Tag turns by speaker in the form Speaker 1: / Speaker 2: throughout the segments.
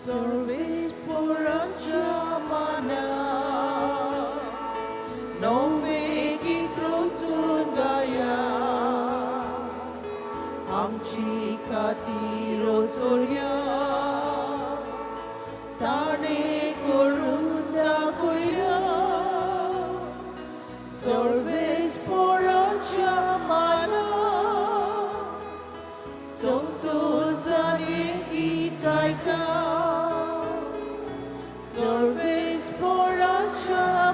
Speaker 1: सर्वेस्पोराच्या माना नवे गीत रचून गाया आमची खातीर चोरया ताणें करून दाखयल्या सर्वेस्पोराच्या माना संतोषाने गीत गायता सर्वेस्पोराच्या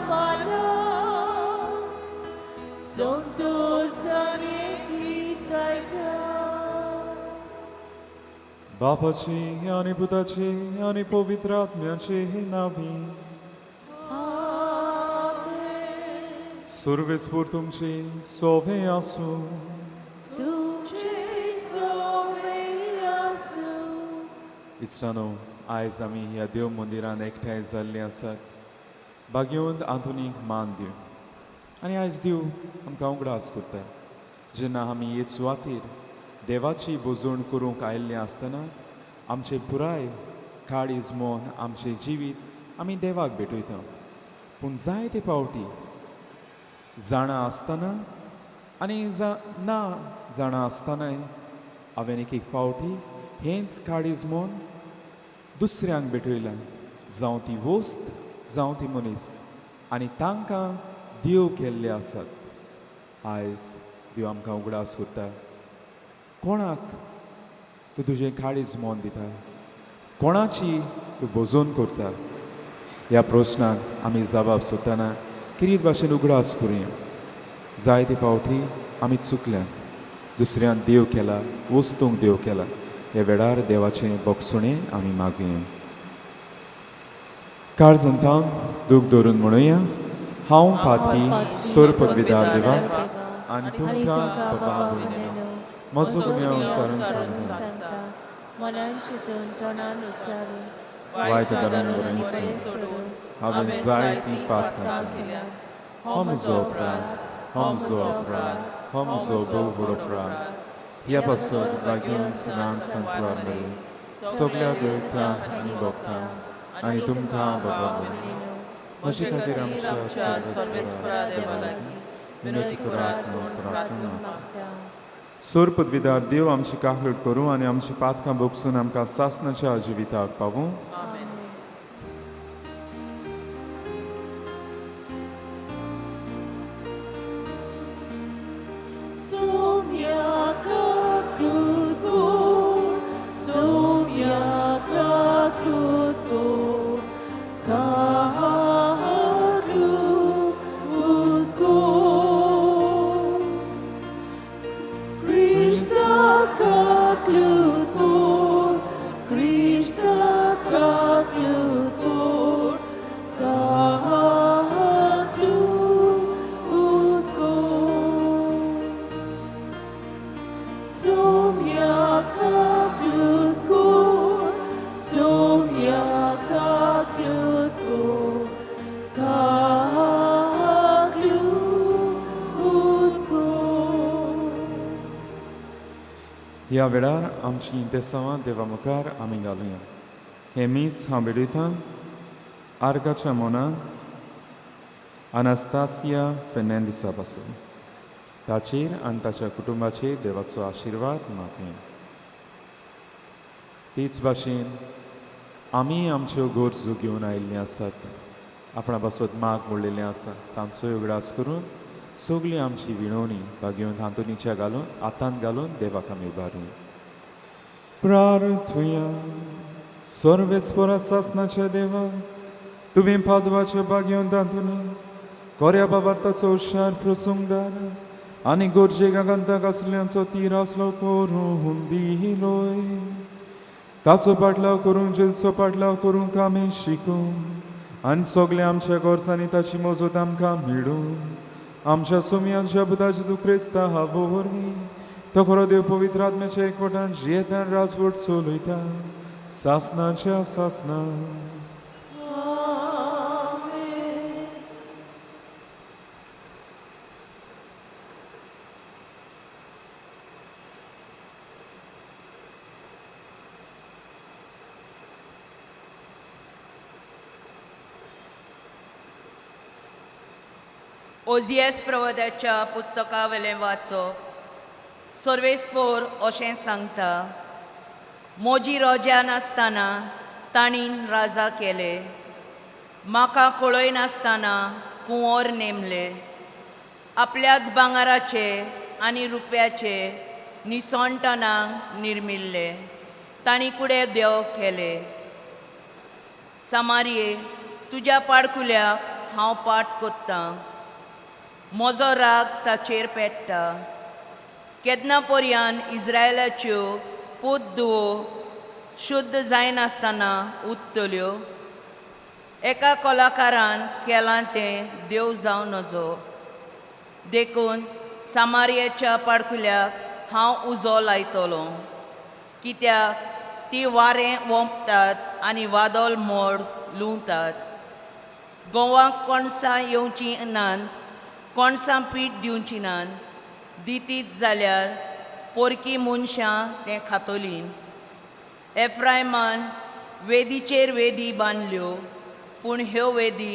Speaker 1: माना संतोषाने गीत गायता.
Speaker 2: बापाची आनी पुताची आनी पवित्र आत्म्याची नावी.
Speaker 1: आमेन.
Speaker 2: सर्वेस्पोर तुमची सोवे आसूं.
Speaker 1: तुमचे सोवे आसूं.
Speaker 2: इश्टानो, आयज आमी ह्या देव मंदिरान एकठांय जाल्ले आसात. भाग्यवंत आंतोनीक मान दिव आनी आयज देव आमकां उगडास करता जेन्ना आमी हे सुवातेर देवाची भोजवण करूंक आयिल्लें आसतना आमचें पुराय काळीज मन आमचें जिवीत आमी देवाक भेटयता. पूण जायते पावटी जाणा आसतना आनी ना जाणा आसतनाय हांवें एक एक पावटी हेंच काळीज मन दुसऱ्यांक भेटयलां, जावं ती वस्त जावं ती मनीस, आनी तांकां देव केल्ले आसात. आयज देव आमकां उगडास करता, कोणाक तूं तुजें काळीज मन दिता, कोणाची तूं भोजन करता? ह्या प्रस्नाक आमी जबाब सोदतना किरीत भाशेन उगडास करुया. जायते पावटी आमी चुकल्या, दुसऱ्यान देव केला, वस्तूंक देव केला. ह्या वेळार देवाचें बोगसणें आमी मागुया. काळजांत दूख धरून म्हणुया, हांव पातकी सोरपदविदार देवा आनी तुमकां बाबा भयणीनो म्हजो गुन्यांव सारून सांगता,
Speaker 1: मनान चिंतून तोंडान उच्चारून
Speaker 2: वायट दारान बरें सोडून हांवें जायतीं पातकां केल्यां. हो म्हजो अपराध, हो म्हजो अपराध, हो म्हजो भोव व्हड अपराध. ह्या पासत भाग्यवंत सदांच संतवार मरे सगल्या देवतांक आनी भक्तांक आनी तुमकां बाबा भयणीनो म्हजे खातीर आमच्या सर्वेस्परा देवा लागीं विनंती करात म्हूण प्रार्थना
Speaker 1: मागता.
Speaker 2: सोर पदवीदार देव आमची काकलूट करूं आनी आमची पातकां भोगसून आमकां सासनाच्या जिविताक पावूं.
Speaker 1: आमेन.
Speaker 2: ह्या वेळार आमची इंतेसांवां देवा मुखार आमी घालुया. हें मीस हांव भेटयतां आर्गाच्या मनान अनास्तासिया फेर्नांडीसा पासून. ताचेर आनी ताच्या कुटुंबाचेर देवाचो आशिर्वाद मागुया. तेच भाशेन आमी आमच्यो गरजो घेवन आयिल्लीं आसात, आपणा पासत माग मोडलेलें आसा, तांचोय उगडास करून सगळी आमची विणवणी भागेवन हांतुनीच्या घालून हातांत घालून देवाक आमी उबारुया. प्रार्थुया. सर्वेस्पोरा सासनाच्या देवा, तुवें पादवाच्या भागेवन तांतुनी कोऱ्या बाबार्थाचो हुशार प्रसंगदार आनी गरजेक आगंताक आसल्यांचो तीर आसलो करून दिलोय. ताचो पाटलाव करूंक जेजूचो पाटलाव करूंक आमी शिकूं आनी सगळ्या आमच्या गरजांनी ताची मजत आमकां मेळूं. आमच्या सोमयांच्या पुता जेजू क्रिस्ता वरवीं तो खरो देव पवित्र आत्म्याच्या एकवटान जियेतान राजवट चलयता सासनाच्या सासना.
Speaker 3: ओझियस प्रवोदाच्या पुस्तका वेलें वाचप. सर्वेस्पोर अशें सांगता, मोजी रोजा नासतना तांणी राजा केले, म्हाका कळयनासतना कुंवर नेमले, आपल्याच भांगराचे आनी रुप्याचे निसणटणांक निर्मिल्ले तांणी कुडे देव केले. समारये, तुज्या पाडकुल्याक हांव पाट कोत्तां, म्हजो राग ताचेर पेट्टा. केन्ना पर्यान इज्रायलाच्यो पूत धुवो शुद्ध जायनासतना उत्तल्यो? एका कलाकारान केलां तें देव जावं नजो. देखून सामारियाच्या पाडकुल्याक हांव उजो लायतलो, कित्याक ती वारें वोंपतात आनी वादळ मोड लुंवतात. गोवाक कणसां येवचीं नात, कणसां पीठ दिवचीं नात, दितीत जाल्यार पोरकी मनशां तें खातलीं. एफ्रायमान वेदीचेर वेदी बांदल्यो, पूण ह्यो वेदी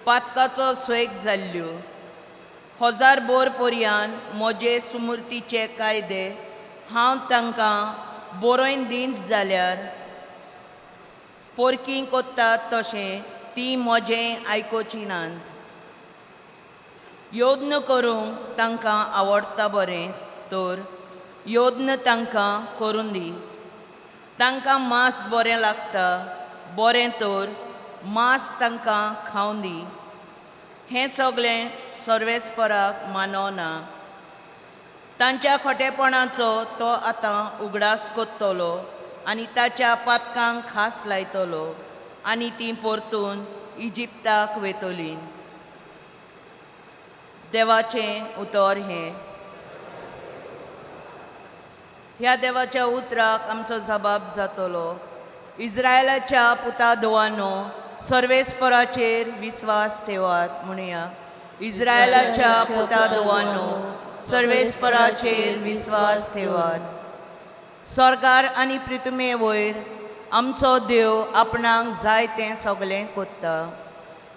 Speaker 3: पातकाचो स्वैक जाल्ल्यो. हजार बोर पर्यान म्हजे सुमुर्तीचे कायदे हांव तांकां बरोवन दीत जाल्यार पोरकी कोत्तात तशें ती म्हजें आयकुची नात. यत्न करूंक तांकां आवडटा बरें तर यत्न तांकां करूं दी. तांकां मांस बरें लागता बरें तर मांस तांकां खावं दी. हें सगळें सर्वेस्पराक मानवना. तांच्या खोटेपणाचो तो आतां उगडास कोत्तलो आनी ताच्या पातकांक खास लायतलो आनी तीं परतून इजिप्ताक वेतलीं. देवाचें उतर हें. ह्या देवाच्या उतराक आमचो जबाब जातलो. इज्रायलाच्या पुता धुवानो, सर्वेस्पराचेर विस्वास ठेवात. म्हणया, इज्रायलाच्या पुता धुवानो, सर्वेस्पराचेर विस्वास ठेवात. स्वर्गार आनी पृथ्वे वयर आमचो देव आपणाक जाय तें सगळें कोत्ता,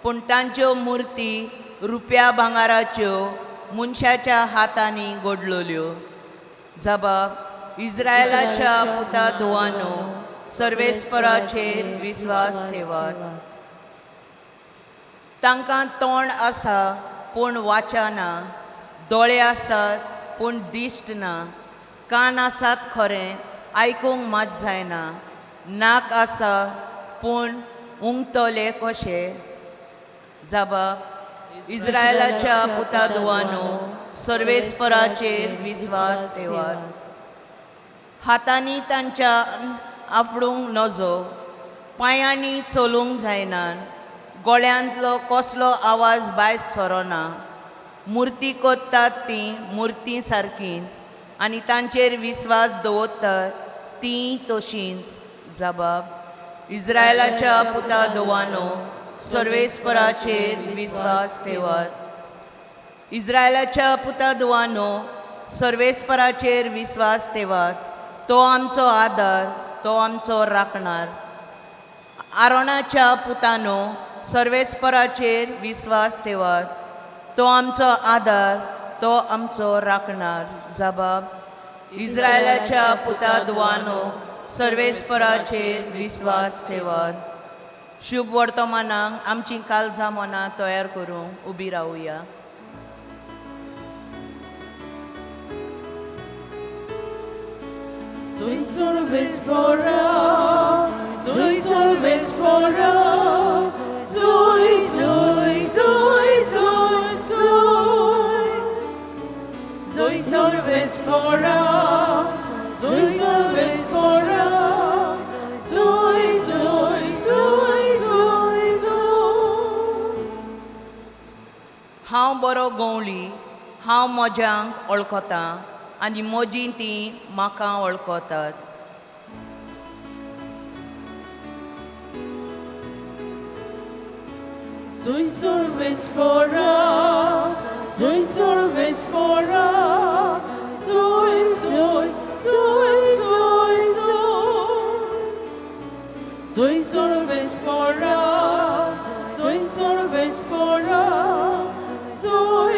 Speaker 3: पूण तांच्यो मुर्ती रुप्या भांगराच्यो मनशाच्या हातांनी घडलोल्यो. जबाब, इज्रायलाच्या पुता धुवानो, सर्वेस्पराचेर विस्वास ठेवात. तांकां तोंड आसा पूण वाचा ना, दोळे आसात पूण दिश्ट ना, कान आसात खरें आयकूंक मात जायना, नाक आसा पूण उंगतले कशे? जबाब, इज्रायलाच्या पुता धुवानो, सर्वेस्पराचेर विस्वास ठेवात. हातांनी तांच्या आफडूंक नजो, पांयांनी चलूंक जायना, गळ्यांतलो कसलो आवाज भायर सरना. मुर्ती कोत्तात ती मुर्ती सारकीच आनी तांचेर विस्वास दवरतात ती तशींच. जबाब, इज्रायलाच्या पुता धुवानो, सर्वेस्पराचेर विस्वास ठेवात. इज्रायलाच्या पुता धुवानो, सर्वेस्पराचेर विस्वास ठेवात. तो आमचो आदार, तो आमचो राखणार. आरोणाच्या पुतानो, सर्वेस्पराचेर विस्वास ठेवात. तो आमचो आदार, तो आमचो राखणार. जबाब, इज्रायलाच्या पुता धुवानो, सर्वेस्पराचेर विस्वास ठेवात. शुभ वर्तमानाक आमची काळजां मनां तयार करूंक उबी रावया.
Speaker 1: Zui sorvespora, zui sorvespora, zui, zui, zui, zui, zui. Zui sorvespora, zui sorvespora, zui, zui, zui, zui, zui.
Speaker 3: हांव बरो गवळी, हांव म्हज्यांक वळखतां आनी म्हजी तीं म्हाका वळखतात.
Speaker 1: Zui sorvespora, zui sorvespora, zui, zui, zui, zui, zui. Zui sorvespora, zui sorvespora, zui,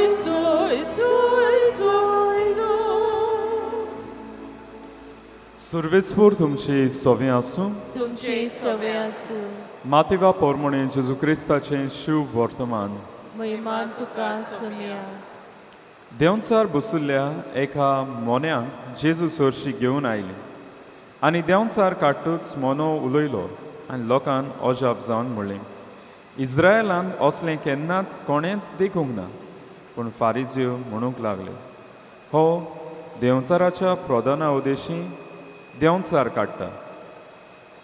Speaker 2: सुर्वेस्पूर तुमची सोवे आसूं.
Speaker 1: तुमचे सवे आसूं.
Speaker 2: मातेवा पोरमोणे जेजू क्रिस्ताचें शुभ वर्तमान.
Speaker 1: महिमान तुका सुमया.
Speaker 2: देंवचार बसुल्ल्या एका मोन्याक जेजू सरशी घेवन आयली आनी देंवचार काडटूच मोनो उलयलो आनी लोकान अजाप जावन म्हणलें, इस्रायलांत असलें केन्नाच कोणेंच देखूंक ना. पूण फारिज्यो म्हणूंक लागले, हो देंवचाराच्या प्रधाना उदेशी देंवचार काडटा.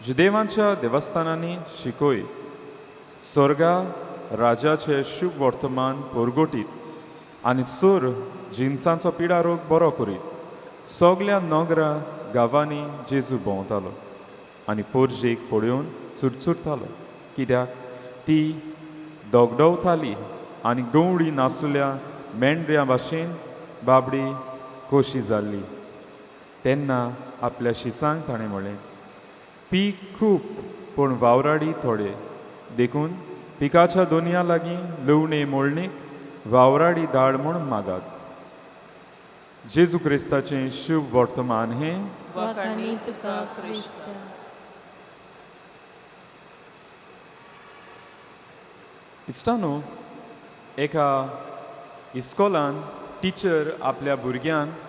Speaker 2: जुदेवांच्या देवस्थानांनी शिकय स्वर्गा राजाचें शुभ वर्तमान परगटीत आनी सूर जिनसांचो पिडारोग बरो करीत सगल्या नगरा गांवांनी जेजू भोंवतालो आनी पोरजेक पळोवन चुरचुरतालो, कित्याक ती दगदवताली आनी गंवडी नासुल्या मेंढऱ्या भाशेन बाबडी खोशी जाल्ली. तेन्ना आपल्या शिसांक ताणें म्हणलें, पीक खूब पूण वावराडी थोडे, देखून पिकाच्या दोनया लागीं लुवणे मोळणीक वावराडी धाड म्हूण मागात. जेजू क्रिस्ताचें शुभ वर्तमान हें.
Speaker 1: वाखाणी तुका क्रिस्त.
Speaker 2: इश्टानो, एका इस्कोलान टिचर आपल्या भुरग्यांक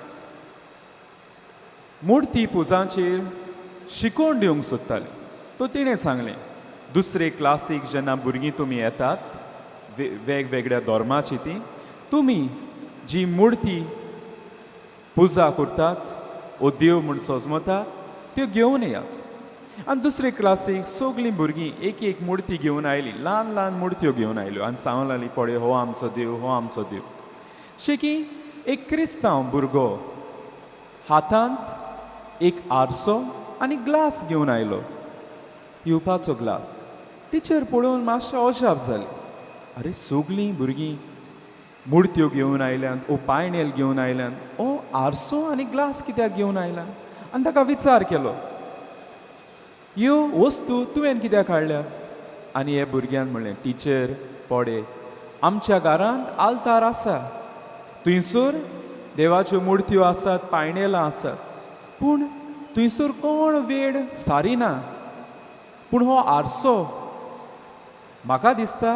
Speaker 2: मुर्ती पुजांचेर शिकोवन दिवंक सोदताली. तो तिणें सांगलें, दुसरे क्लासीक जेन्ना भुरगीं तुमी येतात वेगवेगळ्या धर्माची, ती तुमी जी मुर्ती पुजा करतात ओ देव म्हूण सजमतात त्यो घेवन येयात. आनी दुसरे क्लासीक सगळीं भुरगीं एक एक मुर्ती घेवन आयली, ल्हान ल्हान मुर्त्यो घेवन आयल्यो आनी सांगूंक लागली, पळय हो आमचो देव, हो आमचो देव. शेकी एक क्रिस्तांव भुरगो हातांत एक आरसो आनी ग्लास घेवन आयलो, पिवपाचो ग्लास. टिचर पळोवन मातशें अजाप जालें, आरे सगळीं भुरगीं मुर्त्यो घेवन आयल्यांत ओ पायणेल घेवन आयल्यांत, ओ आरसो आनी ग्लास कित्याक घेवन आयला? आनी ताका विचार केलो, ह्यो वस्तू तुवें कित्याक हाडल्या? आनी हे भुरग्यान म्हणलें, टिचर पडे आमच्या घरांत आल्तार आसा, थंयसर देवाच्यो मुर्त्यो आसात, पायणेलां आसात, पूण थंयसर कोण वेळ सारिना. पूण हो आरसो म्हाका दिसता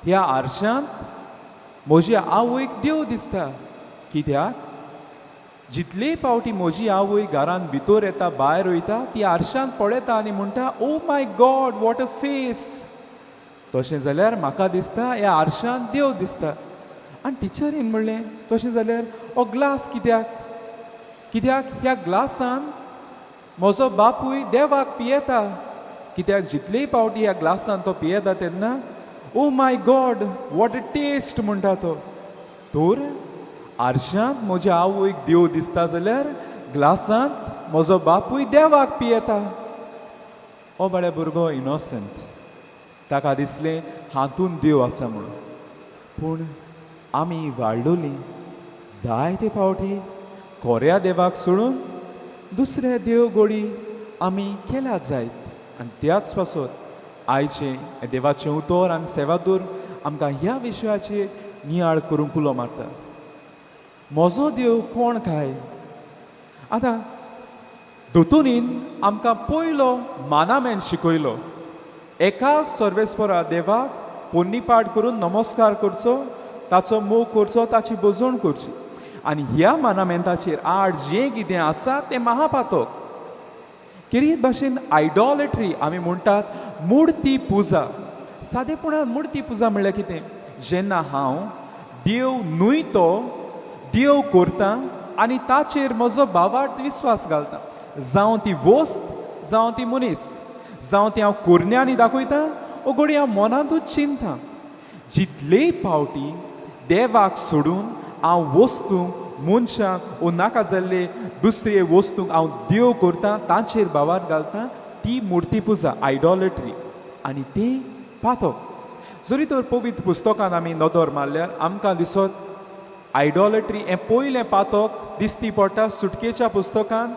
Speaker 2: ह्या आरशांत म्हजी आवयक देव दिसता, कित्याक जितले फावटी म्हजी आवय घरांत भितर येता भायर वयता ती आरशांत पळयता आनी म्हणटा, oh my God what a face. तशें जाल्यार म्हाका दिसता ह्या आरशांत देव दिसता. आनी टिचरीन म्हणलें, तशें जाल्यार हो ग्लास कित्याक? कित्याक ह्या ग्लासान म्हजो बापूय देवाक पियेता, कित्याक जितलेय फावटी ह्या ग्लासान तो पियेता तेन्ना oh my God what a taste म्हणटा तो. तर आरशांत म्हज्या आवयक देव दिसता जाल्यार ग्लासांत म्हजो बापूय देवाक पियेता. हो बाळ्या भुरगो इनोसंट, ताका दिसलें हातूंत देव आसा म्हणून. पूण आमी वाडलोलीं जायते फावटी कोऱ्या देवाक सोडून दुसरे देव गोडी आमी केल्यात जायत. आनी त्याच पासत आयचें देवाचें उतर आनी सेवादूर आमकां ह्या विशयाचेर नियाळ करूंक उलो मारता. म्हजो देव कोण काय? आतां दोतोनीन आमकां पयलो मानामेन शिकयलो, एका सर्वेस्परा देवाक पोन्नीपाठ करून नमस्कार करचो, ताचो मोग करचो, ताची बजवण करची. आनी ह्या मानामेंताचेर आड जें कितें आसा तें महापातक. केरीत भाशेन आयडॉलेट्री आमी म्हणटात मुर्ती पुजा. सादेपणान मुर्ती पुजा म्हणल्यार कितें? जेन्ना हांव देव न्हय तो देव करता आनी ताचेर म्हजो भावार्थ विस्वास घालता, जावं ती वस्त जावं ती मनीस, जावं ती हांव कुरण्यांनी दाखयता ओ घडये हांव मनांतूच चिंता. जितले फावटी देवाक सोडून हांव वस्तूंक मनशांक ओ नाका जाल्ले दुसरे वस्तूंक हांव देव करता, तांचेर भावार्थ घालता, ती मुर्ती पुजा आयडॉलेट्री आनी ती पातक. जरी तर पवित्र पुस्तकान आमी नदर मारल्यार आमकां दिसत आयडॉलेट्री हें पयलें पातक दिसती पडटा सुटकेच्या पुस्तकान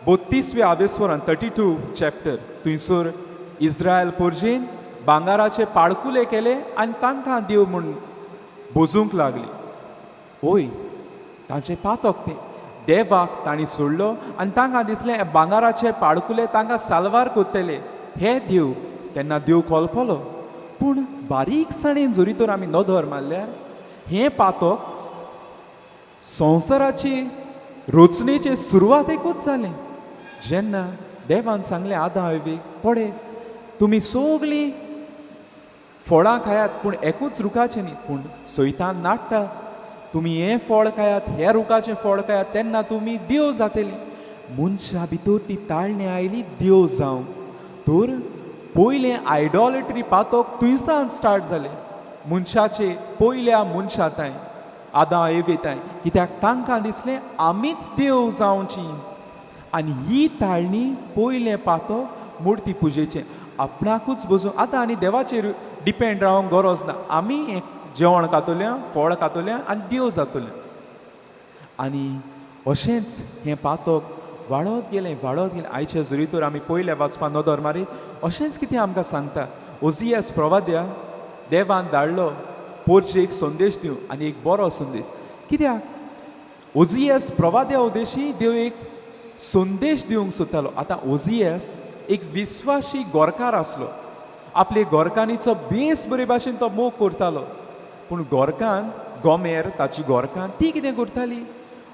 Speaker 2: 32व्या आवेस्वरान 32 चॅप्टर. थंयसर इस्रायल पोरजेन भांगाराचे पाळकुले केले आनी तांकां देव म्हूण बोजूंक लागली. ओय तांचें पातक तें. देवाक तांणी सोडलो आनी तांकां दिसलें भांगाराचे पाडकुले तांकां साल्वार करतले हे देव. तेन्ना देव कोलपलो. पूण बारीकसाणेन जरी तर आमी नदर मारल्यार हें पातक संवसाराची रचनेचे सुरवातेकूच जालें. जेन्ना देवान सांगलें आदां एवेक, पळय तुमी सगळीं फळां खायात पूण एकूच रुखाचें न्ही, पूण सैतान नाडटा तुमी हें फळ खायात, ह्या रुखाचें फळ खायात, तेन्ना तुमी देव जातली. मनशा भितर ती ताळणी आयली देव जावंक. तर पयलें आयडॉलेट्री पातक थंयसान स्टार्ट जालें, मनशाचे पयल्या मनशा तांय आदां एवे तांय. कित्याक तांकां दिसलें आमीच देव जावची. आनी ही ताळणी पयलें पातक मुर्ती पुजेचें, आपणाकूच बसून आतां आनी देवाचेर डिपेंड रावंक गरज ना, आमी हें जेवण खातोल्या, फळ खातोल्या आनी देव जातोले. आनी अशेंच हें पातक वाडत गेलें, वाडत गेलें. आयचे जरी तर आमी पयले वाचपा नदर मारीत अशेंच कितें आमकां सांगता. ओजियस प्रवाद्या देवान धाडलो पोरचे एक संदेश दिवं आनी एक बरो संदेश. कित्याक ओजियस प्रवाद्या उद्देशी देव एक संदेश दिवंक सोदतालो. आतां ओजियस एक विस्वाशी गोरकार आसलो, आपले गोरकानीचो बेस बरे भाशेन तो मोग करतालो. पूण गोरकान गोमेर ताची गोरकान ती कितें करताली,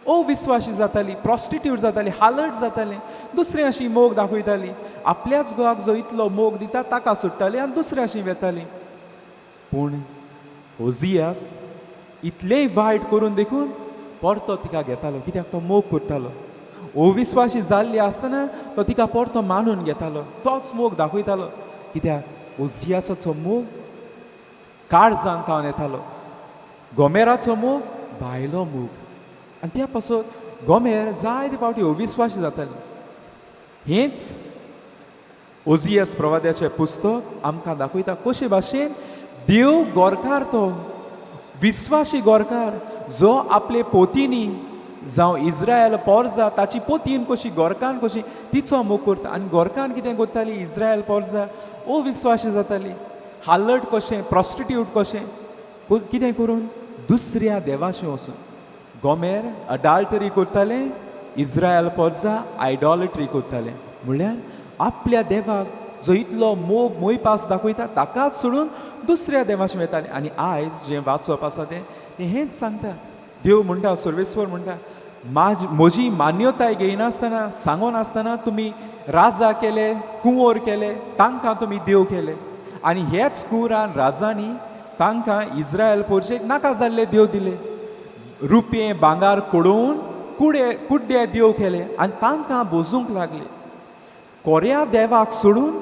Speaker 2: अविस्वाशी जाताली, प्रोस्टिट्यूट जाताली, हालट जाताली, दुसऱ्या अशी मोग दाखयताली. आपल्याच घोवाक जो इतलो मोग दिता ताका सोडटाली आनी दुसऱ्या अशी वेताली. पूण ओजियास इतलेंय वायट करून देखून परतो तिका घेतालो, कित्याक तो मोग करतालो. अविस्वाशी जाल्ली आसतना तो तिका परतो मानून घेतालो, तोच मोग दाखयतालो. कित्याक ओजियासाचो मोग काळजान तावन येतालो, गोमेराचो मोग भायलो मोग. आनी त्या पासत गोमेर जायते फावटी अविस्वाशी जाताली. हेंच ओजियस प्रवाद्याचें पुस्तक आमकां दाखयता कशे भाशेन देव गोरकार, तो विस्वाशी गोरकार जो आपले पोतीनी जावं इज्रायल पोरजा ताची पोतीन कशी गोरकान कशी तिचो मोग करता. आनी गोरकान कितें करताली, इज्रायल पोरजा अविस्वाशी जाताली, हालट कशें, प्रोस्टिट्यूट कशें, कितें करून दुसऱ्या देवाशी वचून. गोमेर अडाल्टरी करताले, इज्रायल पोरजा आयडॉलेट्री करताले. म्हणल्यार आपल्या देवाक जो इतलो मोग मोयपास दाखयता ताकाच सोडून दुसऱ्या देवाशी वताले. आनी आयज जें वाचप आसा तें हेंच सांगता. देव म्हणटा, सर्वेस्वर म्हणटा, म्हजी मान्यताय घेयनासतना सांगनासतना तुमी राजा केले, कुंवर केले, तांकां तुमी देव केले. आनी ह्याच कुंवरान राजांनी तांकां इज्रायल पोरजेक नाका जाल्ले देव दिले, रुपये भांगार कोडोवन कुड्डे देव केले आनी तांकां बोजूंक लागले. कोऱ्या देवाक सोडून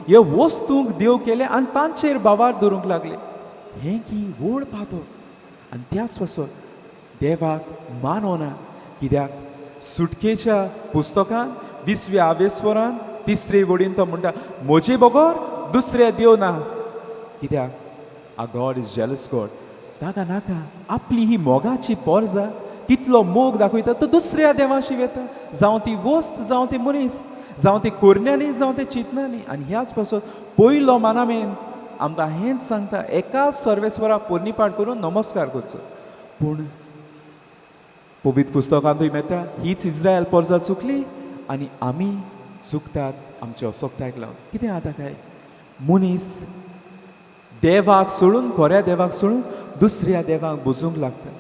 Speaker 2: हे वस्तूंक देव केले आनी तांचेर भावार दवरूंक लागले. हें की व्हड पातक. आनी त्याच पासत देवाक मानवना. कित्याक सुटकेच्या पुस्तकान 20व्या आवेस्वरान 3रे वडीन तो म्हणटा, म्हजे बगर दुसरे देव ना. कित्याक a God is jealous God. ताका नाका आपली ही मोगाची पोरजा कितलो मोग दाखयता तो दुसऱ्या देवाशी वेता, जावं ती वस्त, जावं ती मनीस, जावं ती कोरण्यांनी, जावं ते चिंतनांनी. आनी ह्याच पासत पयलो मानामेन आमकां हेंच सांगता, एकाच सर्वेस्वराक पोरणीपाठ करून नमस्कार करचो. पूण पवित्र पुस्तकांतूय मेळटा हीच इज्रायल पोरजा चुकली आनी आमी चुकतात आमच्या असक्तायक लागून. कितें आतां काय मनीस देवाक सोडून, खऱ्या देवाक सोडून दुसऱ्या देवाक बुजूंक लागता,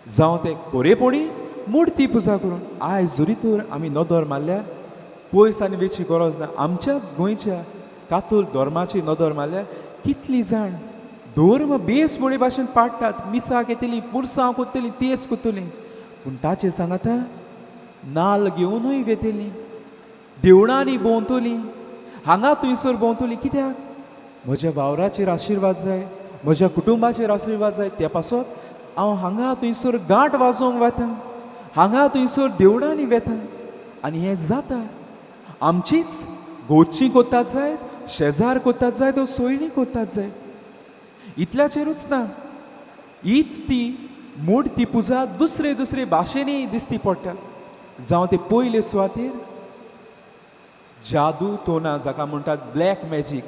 Speaker 2: जावं ते कोरेपणी मुर्ती पुजा करून. आयज जरी तर आमी नदर मारल्यार पयस आनी वेची गरज ना, आमच्याच गोंयच्या कातोल धर्माची नदर मारल्यार कितली जाण धर्म बेस बरे भाशेन पाडटात, मिसाक येतली, पुरसांव कोत्तली, तेज कोत्तली, पूण ताचे सांगाता नाल्ल घेवनूय वेतली, देवळांनी भोंवतली, हांगा थंयसर भोंवतली. कित्याक म्हज्या वावराचेर आशिर्वाद जाय, म्हज्या कुटुंबाचेर आशिर्वाद जाय, त्या पासत हांव हांगा थंयसर गांठ वाजोवंक वता, हांगा थंयसर देवळांनी वेता. आनी हें जाता आमचीच गोदची कोत्तात जाय, शेजार कोत्तात जाय, तो सोयरी कोत्तात जाय. इतल्याचेरूच ना, हीच ती मूर्ती पुजा दुसरे दुसरे भाशेनी दिसती पडटा. जावं ते पयले सुवातेर जादू टोना जाका म्हणटात ब्लॅक मॅजीक,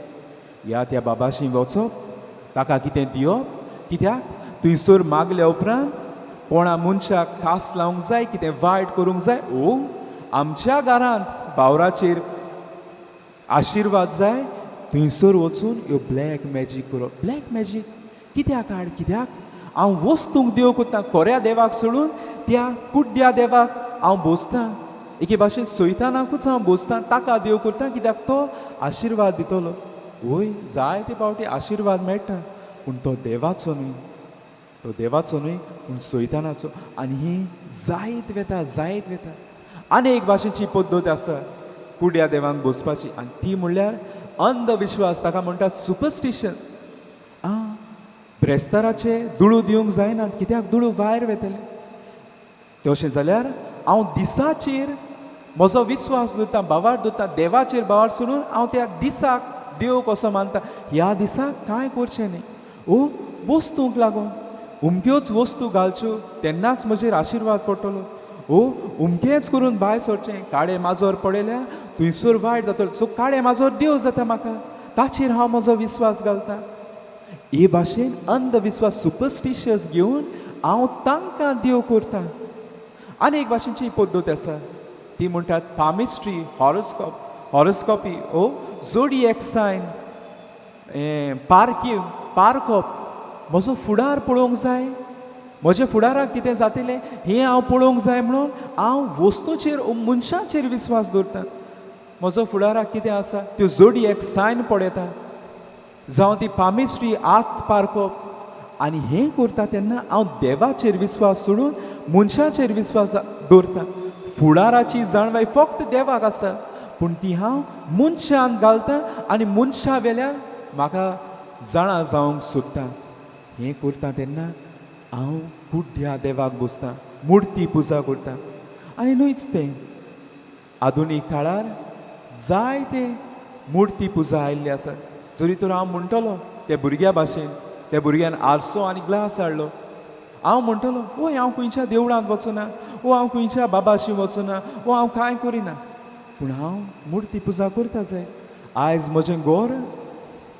Speaker 2: ह्या त्या बाबाशी वचप, ताका कितें दिवप, कित्याक थंयसर मागल्या उपरांत कोणा मनशाक खास लावंक जाय, कितें वायट करूंक जाय, ओ आमच्या घरांत बावराचेर आशिर्वाद जाय, थंयसर वचून ह्यो ब्लॅक मॅजीक करप. ब्लॅक मॅजीक कित्याक हाड? कित्याक हांव वस्तूंक देव करता, कोऱ्या देवाक सोडून त्या कुड्ड्या देवाक हांव बोसतां. एके भाशेन सैतानाकूच हांव बोसतां, ताका देव करता, कित्याक तो आशिर्वाद दितलो. वय, जायते फावटी आशिर्वाद मेळटा, पूण तो देवाचो न्हय, तो देवाचो न्हय पूण सैतानाचो. आनी ही जायत वेता, जायत वेता. आनी एक भाशेची पद्दत आसा कुड्या देवांक बसपाची, आनी ती म्हणल्यार अंधविश्वास, ताका म्हणटात सुपरस्टिशन. आं, ब्रेस्ताराचे दुडू दिवंक जायनात, कित्याक दुडू भायर वेतले. तशें जाल्यार हांव दिसाचेर म्हजो विस्वास दवरता, भावार्थ दवरता, देवाचेर भावार्थ सोडून हांव त्या दिसाक देव कसो मानता. ह्या दिसाक कांय करचें न्ही, ओ वस्तूंक लागून उमक्योच वस्तू घालच्यो तेन्नाच म्हजेर आशिर्वाद पडटलो, ओ उमकेंच करून भायर सरचें, काळे माजर पळयल्यार थंयसर वायट जातलो, सो काळे माजर देव जाता म्हाका, ताचेर हांव म्हजो विस्वास घालता. हे भाशेन अंधविस्वास सुपरस्टिशियस घेवन हांव तांकां देव करता. आनी एक भाशेची पद्दत आसा, ती म्हणटात पामिस्ट्री, हॉरोस्कोप, हॉरोस्कोपी, ओ जोडी सायन, पारकी पारखप, म्हजो फुडार पळोवंक जाय, म्हज्या फुडाराक कितें जातलें हें हांव पळोवंक जाय म्हणून हांव वस्तूचेर मनशाचेर विस्वास दवरता. म्हजो फुडाराक कितें आसा त्यो जोडी एक सायन पळयता, जावं ती पामिस्ट्री आत पारखप. आनी हें करता तेन्ना हांव देवाचेर विस्वास सोडून मनशाचेर विस्वास दवरता. फुडाराची जाणवाय फक्त देवाक आसा, पूण ती हांव मनशान घालता आनी मनशा वेल्यान म्हाका जाणा जावंक सोदता. हें करता तेन्ना हांव कुड्ड्या देवाक बसता, मुर्ती पुजा करता. आनी न्हयच तें, आधुनीक काळार जायते मुर्ती पुजा आयिल्ली आसा. जरी तर हांव म्हणटलो त्या भुरग्या भाशेन, त्या भुरग्यान आरसो आनी ग्लास हाडलो, हांव म्हणटलो ओ हांव खंयच्या देवळांत वचना, ओ हांव खंयच्या बाबाशी वचना, ओ हांव कांय करिना, पूण हांव मुर्ती पुजा करता जाय. आयज म्हजें घर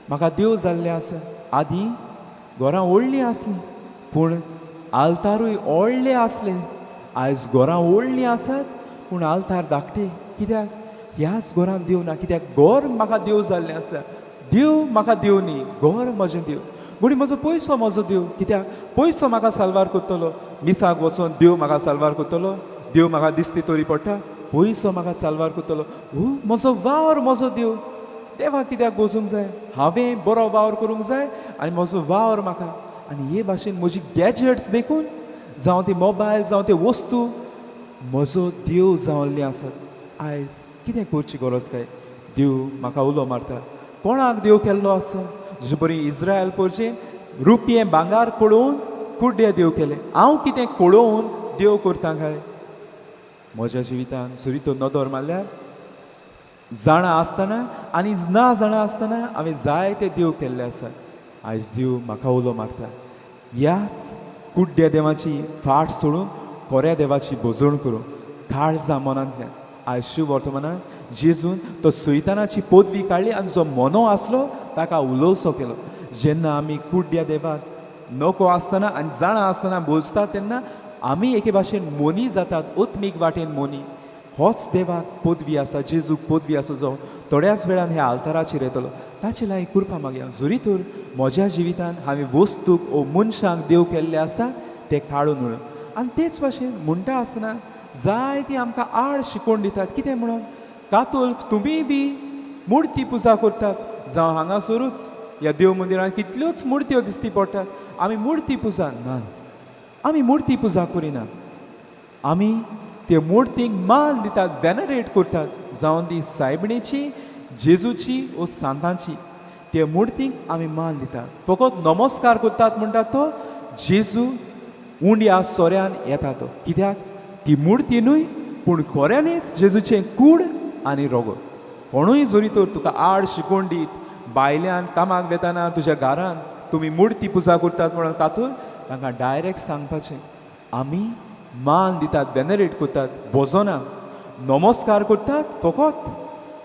Speaker 2: म्हाका देव जाल्लें आसा. आदीं घरां व्हडलीं आसलीं, पूण आल्तारूय व्हडले आसले. आयज घरां व्हडलीं आसात पूण आल्तार धाकटे. कित्याक? ह्याच घरांत देव ना. कित्याक घर म्हाका देव जाल्लें आसा. देव म्हाका देव न्ही, घर म्हजें देव. घोडी म्हजो पयसो म्हजो देव. कित्याक पयसो म्हाका साल्वार करतलो, मिसाक वचोन देव म्हाका साल्वार करतलो, देव म्हाका दिसती तरी पडटा, पयसो म्हाका साल्वार करतलो. ओ म्हजो वावर म्हजो देव. देवाक कित्याक वचूंक जाय? हांवें बरो वावर करूंक जाय आनी म्हजो वावर म्हाका. आनी हे भाशेन म्हजी गॅजेट्स देखून, जावं ती मोबायल, जावं ते वस्तू म्हजो देव जावल्ली आसात. आयज कितें करची गरज काय? देव म्हाका उलो मारता. कोणाक देव केल्लो आसा? जशें बरी इस्रायल पोरचें रुपये भांगार पळोवन कुड्डे देव केले. हांव कितें पळोवन देव करता काय? म्हज्या जिवितान सुरी तो नदर मारल्यार जाणा आसतना आनी ना जाणा आसतना हांवें जायते देव केल्ले आसात. आयज देव म्हाका उलो मारता, ह्याच कुड्ड्या देवाची फाट सोडून कोऱ्या देवाची भोजवण करूं काळजा मनांतल्यान. आयज शिव वर्तमानान जेजून तो सैतानाची पदवी काडली आनी जो मोनो आसलो ताका उलोवचो केलो. जेन्ना आमी कुड्ड्या देवाक नको आसतना आनी जाणा आसतना बोजता तेन्ना आमी एके भाशेन मोनी जातात, ओत्मीक वाटेन मोनी. होच देवाक पदवी आसा, जेजूक पदवी आसा, जो थोड्याच वेळान ह्या आल्ताराचेर येतलो. ताचे लागीं कृपा मागया. जरी तर म्हज्या जिवितान हांवें वस्तूक ओ मनशांक देव केल्ले आसा ते काडून उडोवं. आनी तेच भाशेन म्हणटा आसतना जायती आमकां आड शिकोवन दितात. कितें म्हणून? कातोल्क तुमी बी मुर्ती पुजा करतात. जावं हांगासरूच ह्या देव मंदिरांत कितल्योच मुर्त्यो दिसती पडटात. आमी मुर्ती पुजा ना, आमी मुर्ती पुजा करिना. आमी ते मुर्तींक मान दितात, वेनरेट करतात, जावं ती सायबिणीची, जेजूची ओ सांतांची. ते मुर्तींक आमी मान दितात, फकत नमस्कार करतात. म्हणटात तो जेजू उंड्या सोऱ्यान येता तो. कित्याक ती मुर्ती न्हय पूण खऱ्यांनीच जेजूचें कूड आनी रोगत. कोणूय जरी तर तुका आड शिकोवन दीत भायल्यान कामाक वेताना तुज्या घरान तुमी मुर्ती पुजा करतात म्हणून कातून तांकां डायरेक्ट सांगपाचें, आमी मान दितात, वेनरेट करतात, भोजोना नमस्कार करतात, फकत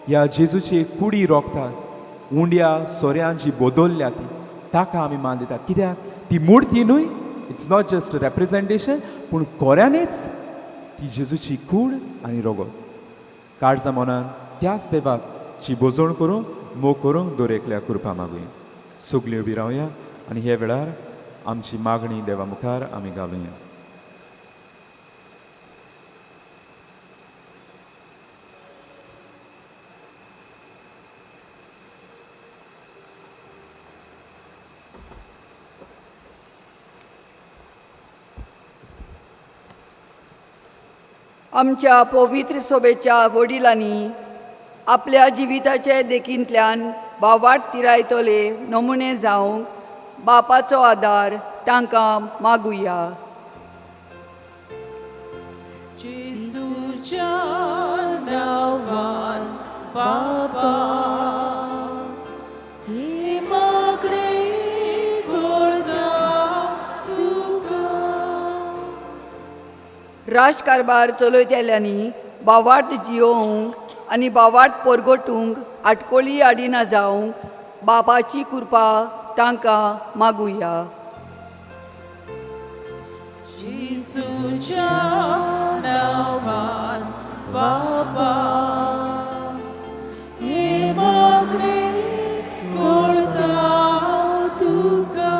Speaker 2: ह्या जेजूची कुडी रोखतात उंड्या सोऱ्यान जी बदलल्या ती, ताका आमी मान दितात. कित्याक ती मुर्ती न्हय It's not just representation पूण कोऱ्यांनीच ती जेजूची कूड आनी रोगो काळजा मनान त्याच देवाक ची बोजवण करूंक मोग करूंक दर एकल्या कृपा मागुया. सगळीं उबी रावया आनी ह्या वेळार आमची मागणी देवा मुखार आमी घालुया.
Speaker 4: आमच्या पवित्र सोबेच्या वडिलांनी आपल्या जिविताचे देखींतल्यान भावार्थ तिरायतले नमुने जावंक बापाचो आदार तांकां मागुया.
Speaker 1: जेजूच्या नांवान बाबा ही मागणी करता तुका.
Speaker 4: राजकारभार चलयतल्यांनी भावार्थ जियोवंक आनी भावार्थ परगटूंक आटकोळी आडिना जावंक बापाची कृपा तांकां मागुया.
Speaker 1: जेजूच्या नांवान बाबा ही मागणी करता तुका.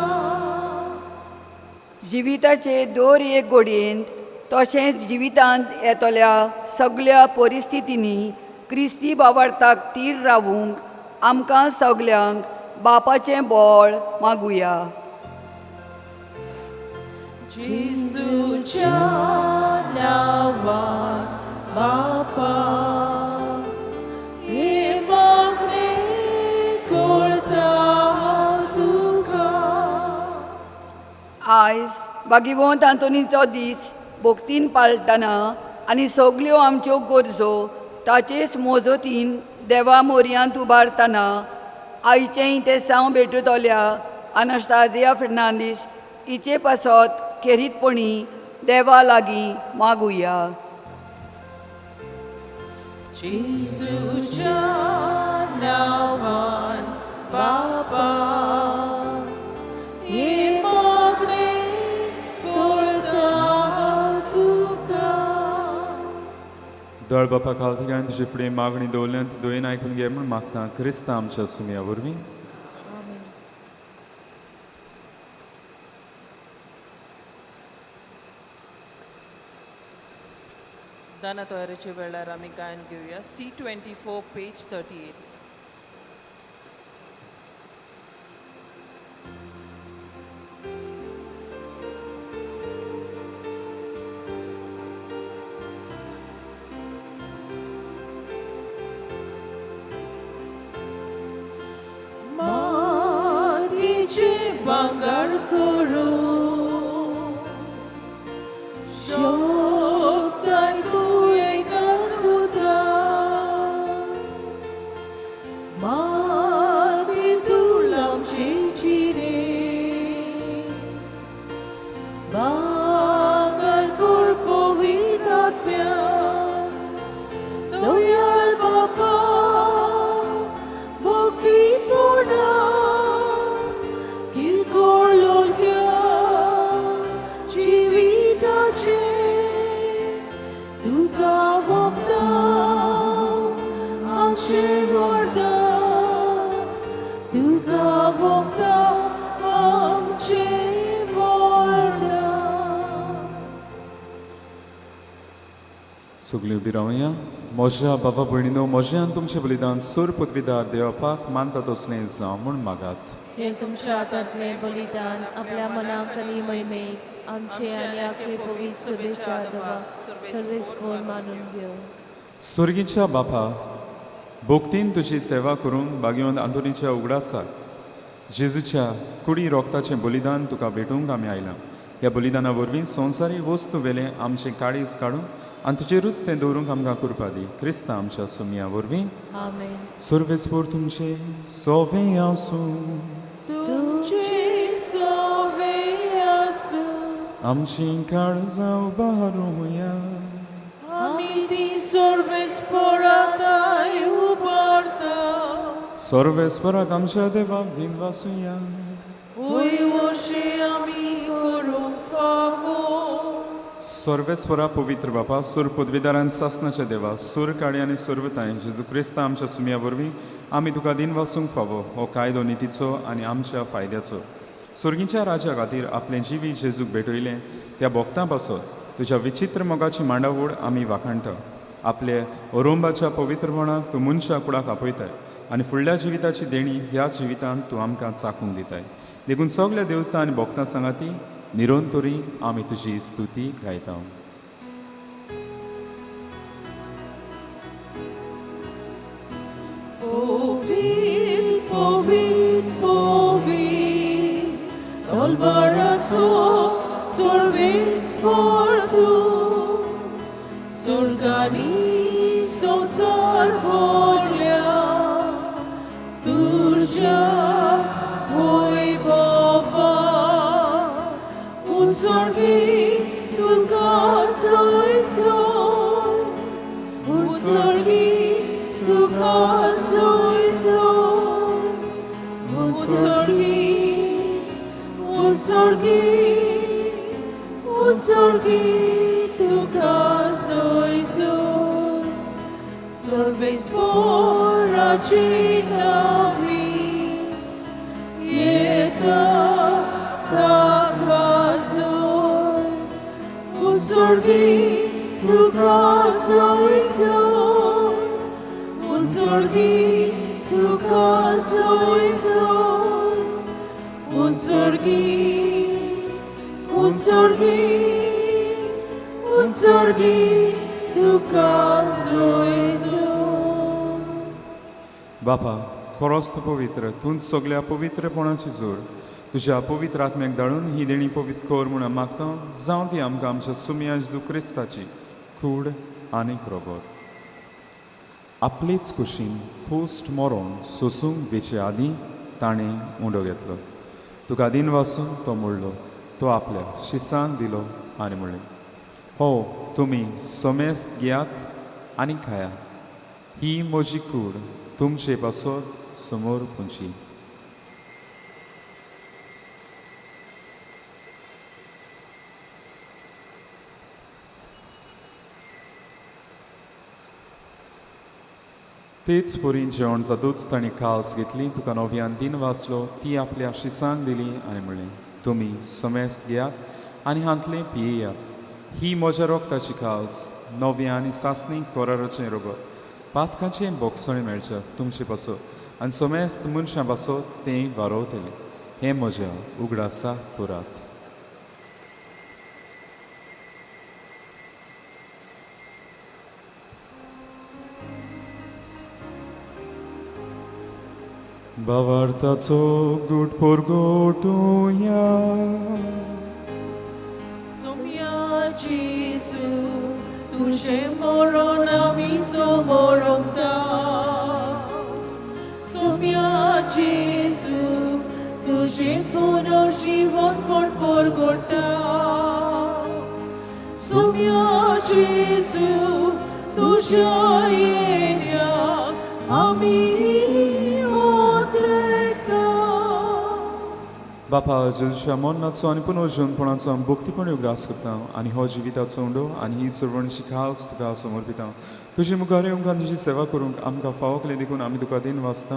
Speaker 4: जिविताचे दर एक घडयेंत तशेंच जिवितांत येतल्या सगल्या परिस्थितींनी क्रिस्ती भावार्थाक तीर रावूंक आमकां सगल्यांक बापाचें बळ मागुया.
Speaker 1: जेजूच्या नांवान बापा ही मागणी करता तुका.
Speaker 4: आयज बागिवंत आंतोनीचो दीस भक्तीन पाळटना आनी सगल्यो आमच्यो गरजो ताचेच मोजतीन देवा मोरयांत उबारतना आयचें तें साव भेटतल्या अनास्ताजिया फेर्नांदीस हिचे पासत खेरीतपणी देवा लागीं मागुया.
Speaker 1: जेजूच्या नांवान बाबा ही मागणी करता तुका.
Speaker 2: दळ बापा खालती तुजे फुडें मागणी दवरल्यान ती दोयेन आयकून घे म्हूण मागता क्रिस्ता आमच्या सुमया वरवीं.
Speaker 5: दाना तयारेच्या वेळार आमी गायन घेवया. C 24 page 38.
Speaker 1: मातीचे भांगर करूं शकता तूं एका सुद्दां माती तूं आमची जिणे भांगर कर पवित्र आत्म्यान दयाळ बापा भक्तीपणा किरकोळ लोलक्या जिविताचे तुका वखदां आमचें वरदान तुका वखदां आमचें वरदान.
Speaker 2: सगळीं उबी रावया. म्हज्या बाबा भयणीनो म्हज्या आनी तुमचें बलिदान सोर पदवीदार देवपाक मानता तसलें जावं म्हूण मागात.
Speaker 1: हें तुमच्या हातांतलें बलिदान आपल्या मनाक आनी महिमेक आमचे आनी आखे पवित्र सभेच्या देवाक सर्वेस्पोर मानून घेवं.
Speaker 2: स्वर्गीच्या बापा भक्तीन तुजी सेवा करूंक बागेवन आंतोनीच्या उगडासाक जेजूच्या कुडी रोगताचें बलिदान तुका भेटूंक आमी आयलां. ह्या बलिदाना वरवीं संवसारी वस्तू वेलें आमचें काळीज काडून आनी तुजेरूच तें दवरूंक आमकां कृपा दी क्रिस्ता आमच्या सुमया वरवीं.
Speaker 1: आमेन.
Speaker 2: सर्वेस्पोर तुमचें सोवें आसूं.
Speaker 1: तुमचे सोवे आसूं.
Speaker 2: आमची काळजां उबारुया.
Speaker 1: आमी ती सर्वेस्पोराताय उबारता.
Speaker 2: सर्वेस्पराक आमच्या देवाक दिनवासुया.
Speaker 1: वय वशे आमी करूंक
Speaker 2: सर्वेस्वरा पवित्र बापा, सूर पदवीदारान सासनाच्या देवा, सूर काळी आनी सर्वताय जेजू क्रिस्ता आमच्या सुमया वरवीं आमी तुका दिन वासूंक फावो हो कायदो नितीचो आनी आमच्या फायद्याचो। सुर्गीच्या राजा खातीर आपलें जिवीत जेजूक भेटयलें त्या भोक्तां पासत तुज्या विचित्र मोगाची मांडावळ आमी वाखाणटा। आपले ओरोंबाच्या पवित्रपणाक तूं मनशा कुडाक आपयताय आनी फुडल्या जिविताची देणी ह्या जिवितांत तूं आमकां चाखूंक दिताय। देखून सगल्या देवता आनी भोक्तां सांगाती निरंतरी आमी तुजी स्तुती गायता।
Speaker 5: Povit, povit, povit, Dolbaraso survis portu, Surgani sonsar borlia, Durja hoi bova, Unsorgi tuka soy soy, Unsorgi tuka soy soy, Unsorgi, unsorgi, unsorgi tuka soy soy, Sorves poracinavi, Yeta kakasoy, Unsorgi tuka soy soy, Unsorgi tuka soy soy, Unsorgi, unsorgi, unsorgi tuka soy soy.
Speaker 2: बापा, खरोच तूं पवित्र, तूंच सगल्या पवित्रपणाची जोड। तुज्या पवित्र आत्म्याक धाडून ही देणी पवित्र कर म्हूण मागता, जावं ती आमकां आमच्या सुमया जेजू क्रिस्ताची कूड आनी रोगोत। आपलेच कुशीन कोस्ट मरोण सोसूंक वेचे आदीं ताणें उंडो घेतलो। तुका दिन वासून तो मोडलो, तो आपल्या शिसांक दिलो आनी म्हणलें, हो तुमी समेस्त घेयात आनी खाया, ही म्हजी कूड तुमचे पासत समोर पुंची। तेच परीन जेवण जातूच तांणी काल्स घेतली, तुका नव्यान दिन वाचलो, ती आपल्या शिसांक दिली आनी म्हणलें, तुमी समेस्त घेयात आनी हांतलें पियेयात, ही म्हज्या रोगताची काल्स, नव्या आनी सासणी कराराचें रोगत, पातकाचें बोगसणें मेळचें तुमचे पासत आनी समेस्त मनशां पासत तें वारोवतलें। हें म्हज्या उगडासा करात। भावार्थाचो गुट परगटुया।
Speaker 5: सुम्या जेजू, तुझे मरण आमी समोरता। सुम्या जेजू, तुझे पुनर्जीवन पण परगटा। सुम्या जेजू, तुझ्या येण्याक आमी ओत्रेता।
Speaker 2: बापा, जेजूच्या मरणाचो आनी पुनर्जीवनपणाचो आमी भक्तीपणी उगडास करता आनी हो जिविताचो उंडो आनी ही सर्वणशी खास तुका समर्पिता। तुजे मुखार येवंक आनी तुजी सेवा करूंक आमकां फावो केली देखून आमी तुका दिन वाचता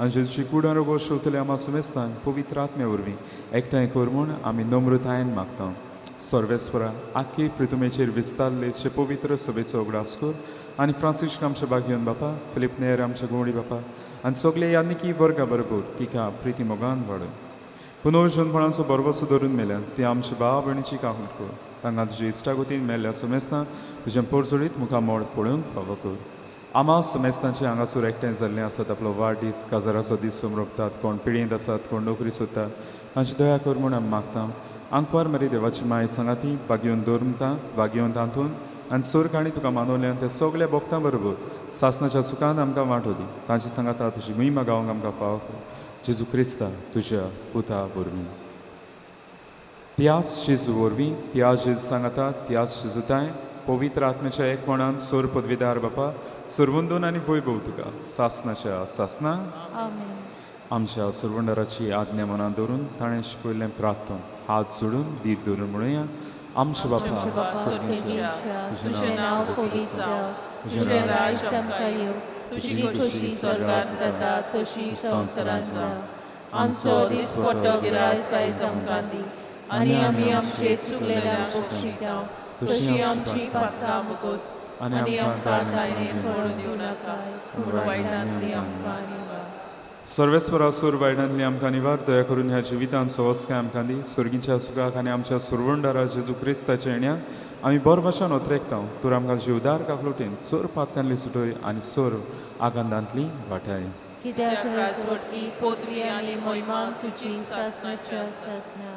Speaker 2: आनी जेजूची कूड आनी रोगो शोधतले आमा सुमेस्तान पवित्र आत्म्या वरवीं एकठांय कर म्हूण आमी नम्रतायेन मागता। सर्वेस्परा, आख्खे प्रितुमेचेर विस्तारले जे पवित्र सभेचो उगडास कर आनी फ्रांसिस्क आमच्या बागयोन बापा, फिलीप नेर आमच्या गोवडी बापा आनी सगळे यादनिकी वर्गा बरोबर तिका प्रिती मोगान वाडय। पुनर्जीवनपणाचो बरवसो धरून मेल्यान ती आमच्या भाव भयणीची काकूट कर, तांकां तुजे इश्टागतीन मेल्ल्या सुमेस्तां तुजें पोरजोडीत मुखार मोड पळोवंक फावो कर। आमा सुमेस्तांचे हांगासर एकठांय जाल्लें आसात, आपलो वाडदीस काजाराचो दीस समरोपतात, कोण पिळयेंत आसात, कोण नोकरी सोदतात, तांची दया कर म्हूण आमी मागता। आंकवार मरी देवाची माय सांगाती बागयोवन दवरता, बागयोवन तातून आनी सोर काणी तुका मानवल्यान त्या सगल्या भोक्तां बरोबर सासनाच्या सुखान आमकां वांटो दी। तांची सांगाता तुजी महिमा गावंक आमकां फावो कर, जेजू क्रिस्ता तुज्या पुता वरवीं। त्याच जेजू वरवीं, त्याच जेजू सांगाता, त्याच जेजूताय पवित्र आत्म्याच्या एकपणान सोर पदवीदार बापा, सरवंदून आनी वैभव तुका सासनाच्या सासना।
Speaker 1: आमेन।
Speaker 2: आमच्या सरवंडाराची आज्ञा मनात दवरून ताणें शिकयल्लें प्रार्थन हात जोडून धीर धरून म्हणुया। आमच्या
Speaker 1: आमच्या
Speaker 2: बापा
Speaker 1: बापा
Speaker 2: सर्गीच्या,
Speaker 1: सर्गीच्या, तुझें नांव पवित्र जावं, तुझें राज्य आमकां येवं, तुजी खोशी स्वर्गार जाता तशी संवसारांत जावं. आमचो दिसपट्टो गिरास आयज आमकां दी आनी आमी आमचे चुकलेल्यांक बक्षिता तशी आमची पातकां भोगोस आनी आमकां ताळणेन पडून दिवं नाका, पूण वायटांतली आमकां निवार.
Speaker 2: सर्वेस्परा सूर वायटांतली आमकां निवार. दया करून ह्या जिवितांत सवस्काय आमकां दी. सर्गीच्या सुखाक आनी आमच्या सुरवंडारा जेजू क्रिस्ताच्या येण्याक आमी बरो भाशेन ओतरेकता. तूं आमकां जिवदार काकलुटीन सोर पातकांतली सुटय आनी सोर आगंदांतली वाटाय.
Speaker 1: कित्याक राजवटकी पदवी आनी मोहिमा तुजी सासणाच्या सासणा.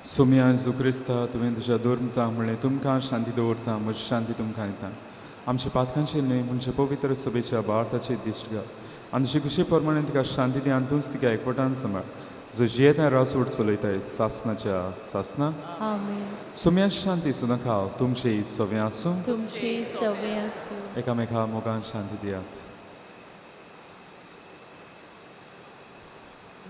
Speaker 2: सोम्या जेजू क्रिस्ता, तुवें तुज्या धर्मता म्हणलें, तुमकां शांती दवरता, म्हजी शांती तुमकां दिता. आमच्या पातकांचेर न्हय म्हणजे पवित्र सभेच्या भारताचे दिश्ट घाल आनी तुजे खुशे प्रमाणे तिका शांती दी आनी तूंच तिका एकवटान सांबाळ, जो जियेता रासवट चलयताय सासनाच्या सासना.
Speaker 1: आमेन.
Speaker 2: सोम्या शांती सदां खाव तुमचे सगळें आसूं.
Speaker 1: तुमचे सवे आसूं.
Speaker 2: एकामेका मोगान शांती दियात.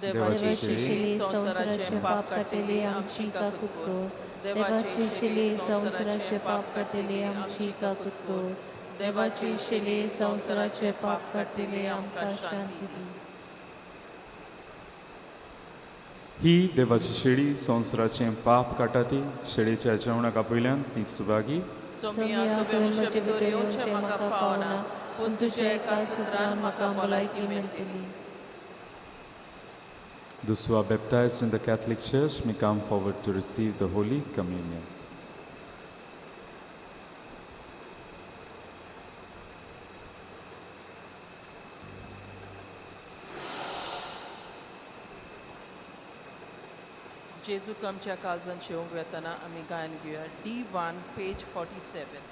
Speaker 5: देवाची
Speaker 1: देवाची
Speaker 5: शिली
Speaker 1: शिली
Speaker 5: संवसाराचें पाप काडटली आमची काकूत कर.
Speaker 1: देवाची शिली संवसाराचें पाप काडटली आमची काकूत कर. देवाची शिली संवसाराचें पाप काडटली आमकां शांती दी.
Speaker 2: ही देवाची शेळी संवसाराचें पाप काडटा ती शेळीच्या जेवणाक आपयल्यान ती सुभागी.
Speaker 5: सोमिया, तुवें म्हजे भितर येवचें म्हाका फावना, पूण तुज्या एका सुत्रान म्हाका भलायकी मेळटली.
Speaker 2: Those who are baptized in the Catholic Church may come forward to receive the Holy Communion.
Speaker 5: जेजूक आमच्या काळजान शेवंक वेतना आमी गायन घेवया D1 page 47.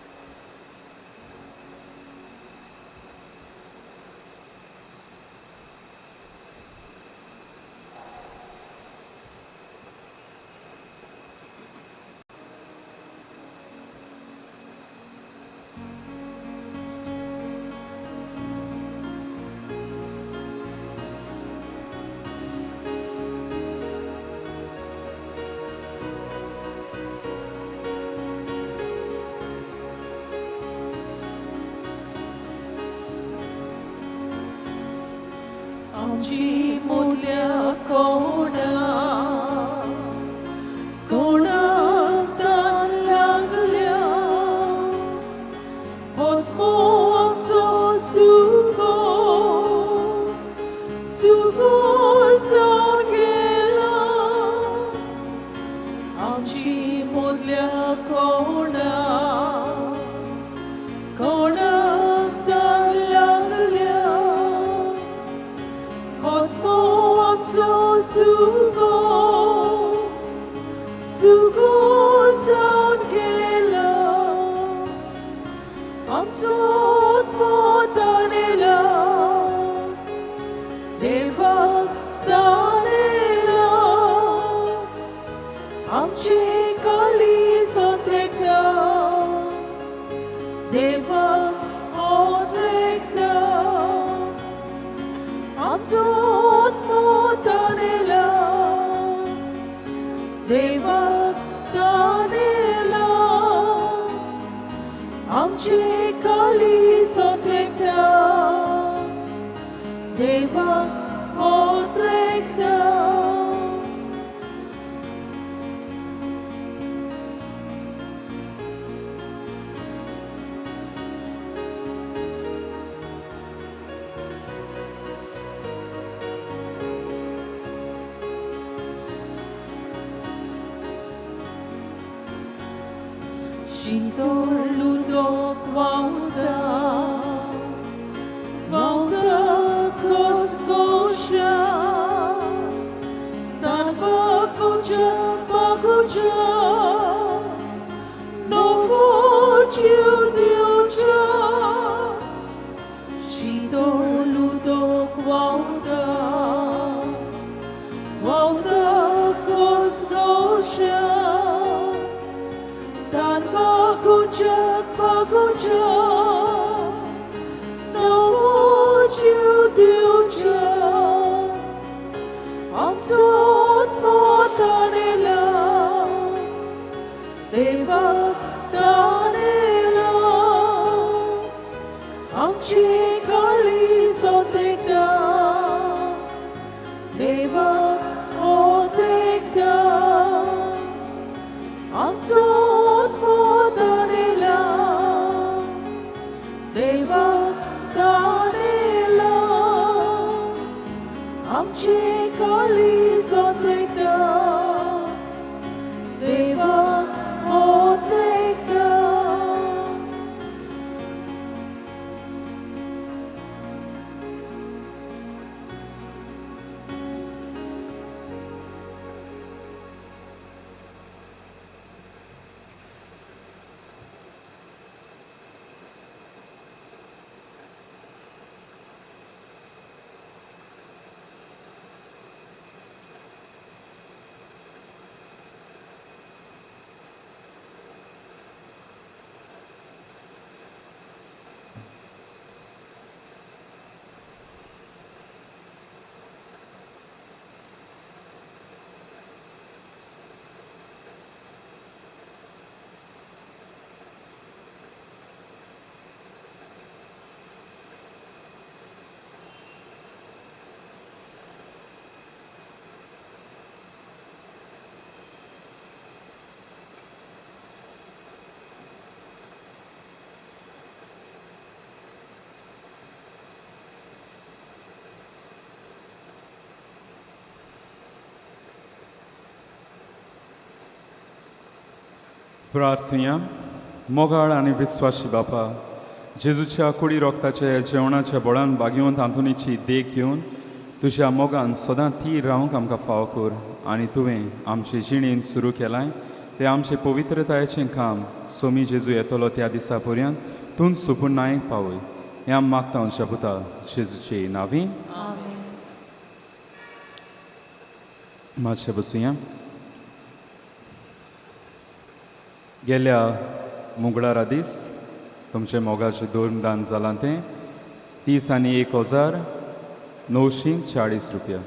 Speaker 5: आमची मुदल्या कोणा कोणाक तान लागल्या, आत्मो आमचो सुको सुको जावन गेला. आमची मुदल्या कोणा कोणाक तान लागल्या, आत्मो आमचो सुको सुको जावन गेला. आमचो आत्मो तानेला देवाक तानेला, आमचे काळीज ओतरेकता देवाक ओतरेकता. आमचो आत्मो तानेला देवाक तानेला, आमचे काळीज ओतरेकता देवाक ओतरेकता. शीतळ उदक व्हांवता व्हांवता घसघश्या, तान बागोवच्या बागोवच्या नवो जीव दिवच्या. शीतळ उदक व्हांवता व्हांवता घसघश्या, तान बागोवच्या बागोवच्या
Speaker 1: देवाक तानेला आमची काळीज ओतरेकता देवाक ओतरेकता आमचो आत्मो तानेला देवाक तानेला आमची काळीज ओतरेकता देवाक ओतरेकता.
Speaker 2: प्रार्थुया. मोगाळ आनी विस्वाशी बापा, जेजूच्या कुडी रोगताचे जेवणाच्या बळान बागेवंत आंतोनीची देख घेवन तुज्या मोगान सदां थीर रावंक आमकां फावो कर आनी तुवें आमचे जिणेंत सुरू केलां तें आमचें पवित्रतायेचें काम सोमी जेजू येतलो त्या दिसा पर्यंत तूं सुपुर्णायेक पावय. हें आमी मागता शपुता जेजूचे नांवी. मातशें बसुया. गेल्या मुगळारा दीस तुमचें मोगाचें दोन जालां तें 31,940 रुपया.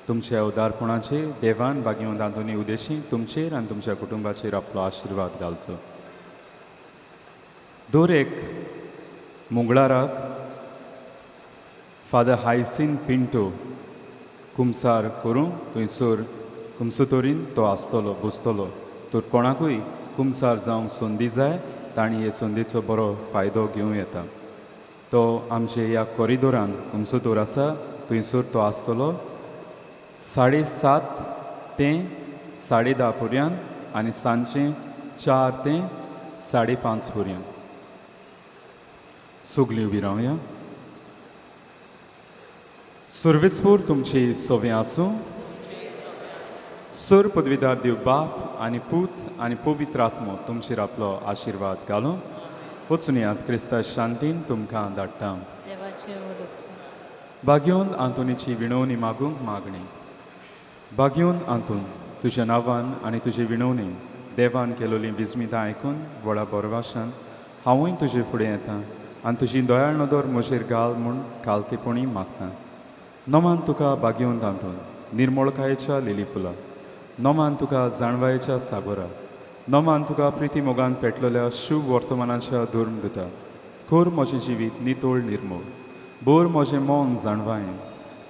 Speaker 2: तुमच्या उदारपणाचे देवान बागेवंत आंतोनी उदेशी तुमचेर आनी तुमच्या कुटुंबाचेर आपलो आशिर्वाद घालचो. दर एक मुंगळाराक फादर हायसीन पिंटो कुमसार करूं थंयसर कुमसुतोरीन तो आसतलो बसतलो. तर कोणाकूय कुमसार जावंक संदी जाय तांणी हे संदीचो बरो फायदो घेवं येता. तो आमचे ह्या कॉरिडोरान कुमसोतोर आसा थंयसर तो आसतलो 7:30 ते 10:30 पर्यंत आनी सांजचें 4 ते 5:30 पर्यंत. सगळीं उबी रावया. सर्वेस्पूर तुमची सोवे आसूं. सर पदवीदार देव बाप आनी पूत आनी पवित्र आत्मो तुमचेर आपलो आशिर्वाद घालूं. वचून क्रिस्ता शांतीन तुमकां धाडटा. बागेवन आंतोनीची विणवणी मागूंक मागणी. बागेवन आंतोन, तुज्या नांवान आनी तुजे विणवणेन देवान केलोलीं विस्मितां आयकून व्हडा बरवाशान हांवूय तुजे फुडें येता आनी तुजी दयाळ नदर म्हजेर घाल म्हूण कालतेपणी मागता. नमान तुका बागेवन आंतोन निर्मळकायेच्या लिली फुलां, नमान तुका जाणवायेच्या सागोरा, नमान तुका प्रिती मोगान पेटलेल्या शुभ वर्तमानाच्या धर्म दिता. खोर म्हजें जिवीत नितोळ निर्मोळ, बोर म्हजें मन जाणवायेन,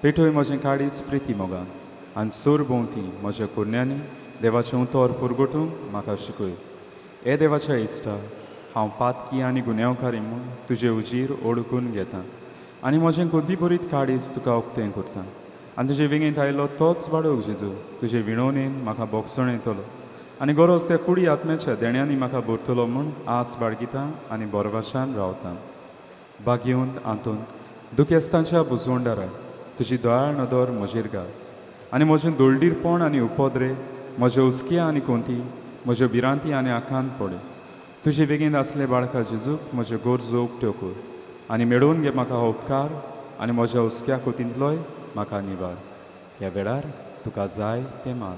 Speaker 2: पेटोय म्हजें काळीज प्रिती मोगान आनी सोर भोंवती म्हज्या कुरण्यांनी देवाचें उतर पुरगोटूंक म्हाका शिकय. हे देवाच्या इश्टा, हांव पातकी आनी गुन्यांवकारी म्हूण तुजे उजीर ओळखून घेता आनी म्हजें गोदी बरीत काळीज तुका उक्तें करता आनी तुजे वेंगेंत आयलो तोच वाडोवंक जेजू तुजे विणवणेन म्हाका बोगसण येतलो आनी गरज त्या कुडी आत्म्याच्या देण्यांनी म्हाका भरतलो म्हूण आस बाळगिता आनी बरवाशान रावता. बागेवंत आंतोन, दुखेस्तांच्या बुजवंडारा तुजी दयाळ नदर म्हजेर घाल आनी म्हजें दोळडीरपण आनी उपद्रे, म्हज्यो हुस्किया आनी कोंती, म्हज्यो भिरांती आनी आकांत पडे. तुजे वेगेंत आसले बाळका जेजूक म्हज्यो गरजो उक्त्यो कर आनी मेळोवन घे म्हाका हो उपकार आनी म्हज्या हुस्क्या कोतींतलोय म्हाका निवार. ह्या वेळार तुका जाय तें माग.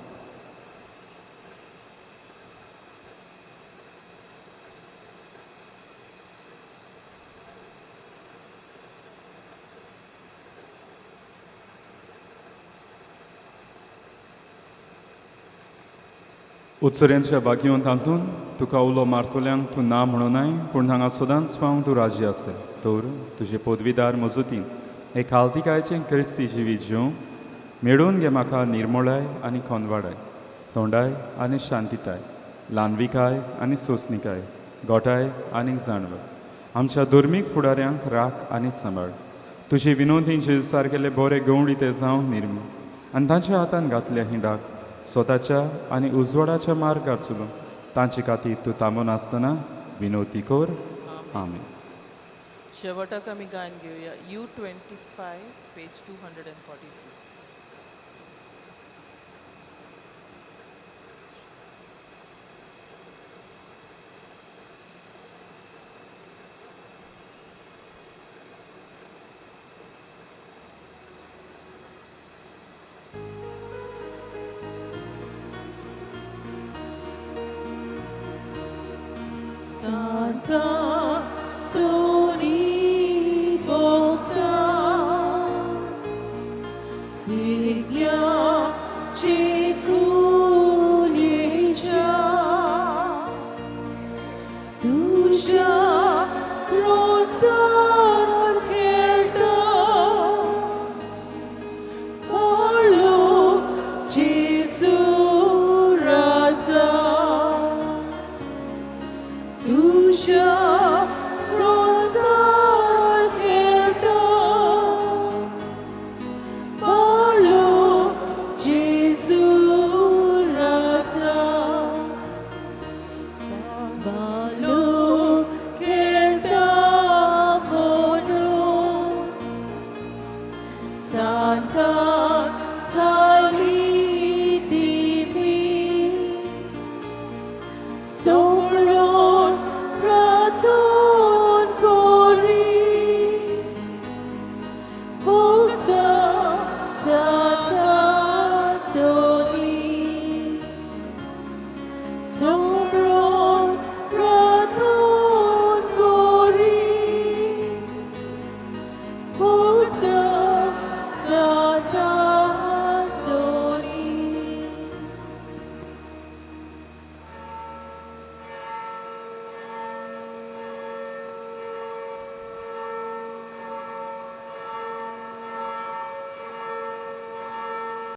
Speaker 2: उत्सऱ्यांच्या बागेवंत आंतून तुका उलो मारतल्यांक तूं ना म्हणूनाय, पूण हांगा सदांच पावंक तूं राजी आसा. तर तुजे पदवीदार मजतीन हे खालतिकायचें क्रिस्ती जिवीत जिवंक मेळोवन घे म्हाका निर्मोळाय आनी खंदवाडाय, तोंडाय आनी शांतिताय, ल्हानविकाय आनी सोंसणिकाय, गोठाय आनी जाणवय. आमच्या धर्मीक फुडाऱ्यांक राख आनी सांबाळ. तुजे विनोदीन जेजू सारकेले बरे गवळी ते जावं निर्मी आनी तांच्या हातान घातल्या हिंडाक स्वताच्या आनी उजवाडाच्या मार्गार चलून तांचे खातीर तूं थांबून आसतना विनोती कर. आमेन.
Speaker 1: शेवटाक आमी गायन घेवया U 25 page 243. Santa Tony Bogdan, Firgya Chekulecha, Tusha Krodar Kelta, Palu Jesu Rasa. Tusha क्रोधार खेळटा, बाळो जेजू राजा, बाळो.